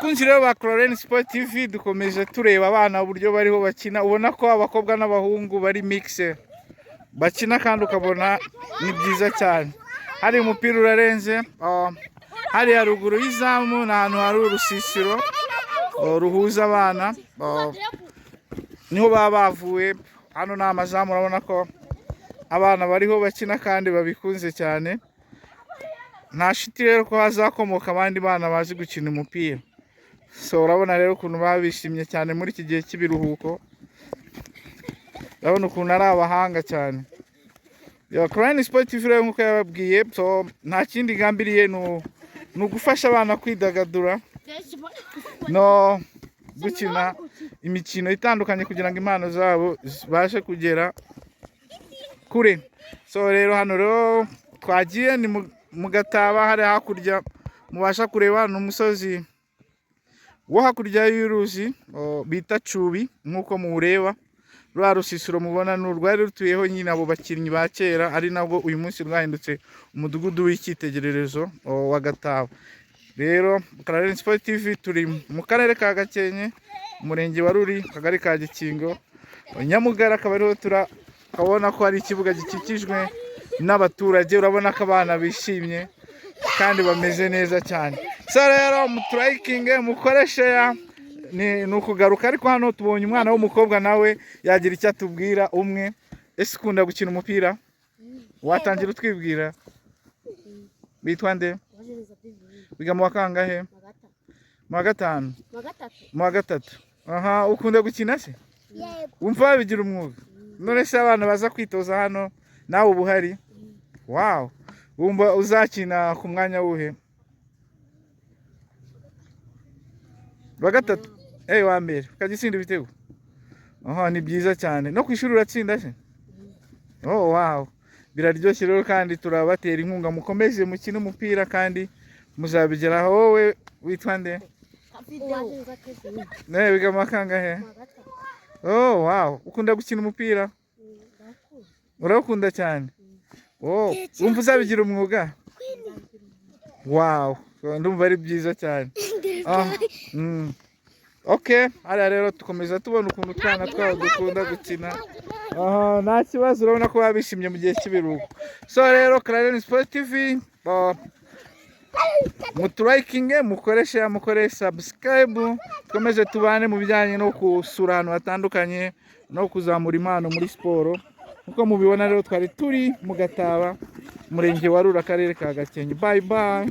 Bakunzi rero ba Clarene Sport TV, dukomeje tureba abana uburyo bariho bakina. Ubona ko abakobwa n'abahungu bari mix bakina, kandi ukabona ni byiza cyane. Hari umupira urarenze. Hariya ruguru y'izamu ni ahantu hari urusisiro ruhuza abana, niho baba bavuye. Hano ni amazamu. Urabona ko abana bariho bakina kandi babikunze cyane. Nta shiti rero ko hazakomoka abandi bana bazi gukina umupira. So urabona rero ukuntu baba bishimye cyane muri iki gihe cy'ibiruhuko. Urabona ukuntu ari abahanga cyane. Yo, Clarene Sport TV rero, nk'uko yababwiye, so nta kindi igambiriye, ni ugufasha abana kwidagadura no gukina imikino itandukanye kugira ngo impano zabo zibashe kugera kure. So rero hano rero twagiye ni mu Gataba. Hari hakurya mubasha kureba ni umusozi wo hakurya y'uruzi bita Cubi. Nk'uko muwureba, rwa rusisiro mubona ni urwari rutuyeho nyine abo bakinnyi ba kera, ari nabwo uyu munsi rwahindutse umudugudu w'icyitegererezo wa Gataba. Rero Clarene Sport TV turi mu karere ka Gakenke, umurenge wa Ruri, akagari ka Gikingo, Nyamugara, akaba ariho turakabona ko hari ikibuga gikikijwe n'abaturage. Urabona ko abana bishimye kandi bameze neza cyane. So rero muturayikinge, mukore share. Ni ukugaruka, ariko hano tubonye umwana w'umukobwa, nawe yagira icyo atubwira umwe. Ese ukunda gukina umupira? Watangira utwibwira, witwa nde? Wiga mu wa kangahe? Mu wa gatanu? Mu wa gatatu. Aha, ukunda gukina se? Yego. Wumva wabigira umwuga? None se abana baza kwitoza hano, nawe uba uhari? Wow, wumva uzakina ku mwanya wuhe? Wa gatatu? Wa mbere, ukajya utsinda ibitego. Aha, ni byiza cyane. No ku ishuri uratsinda se? Oh wow, biraryoshye rero, kandi turabatera inkunga, mukomeze mukine umupira kandi muzabigeraho. Wowe witwa nde? Ne, wiga mu wa kangahe? Oh wow, ukunda gukina umupira? Urawukunda cyane. Oh, wumva uzabigira umwuga? Wow, ndumva ari byiza cyane. Okay, hariya rero dukomeza tubona ukuntu utwana twabo dukunda gukina. Aha, nta kibazo, urabona ko baba bishimye mu gihe cy'ibiruhuko. So rero Clarene Sport TV, muturayikinge, mukore share, mukore subscribe, dukomeze tubane mu bijyanye no gusura ahantu hatandukanye no kuzamura impano muri siporo. Nkuko mubibona rero, twari turi mu Gataba, umurenge wa Rura, akarere ka Gakenke. Bye bye.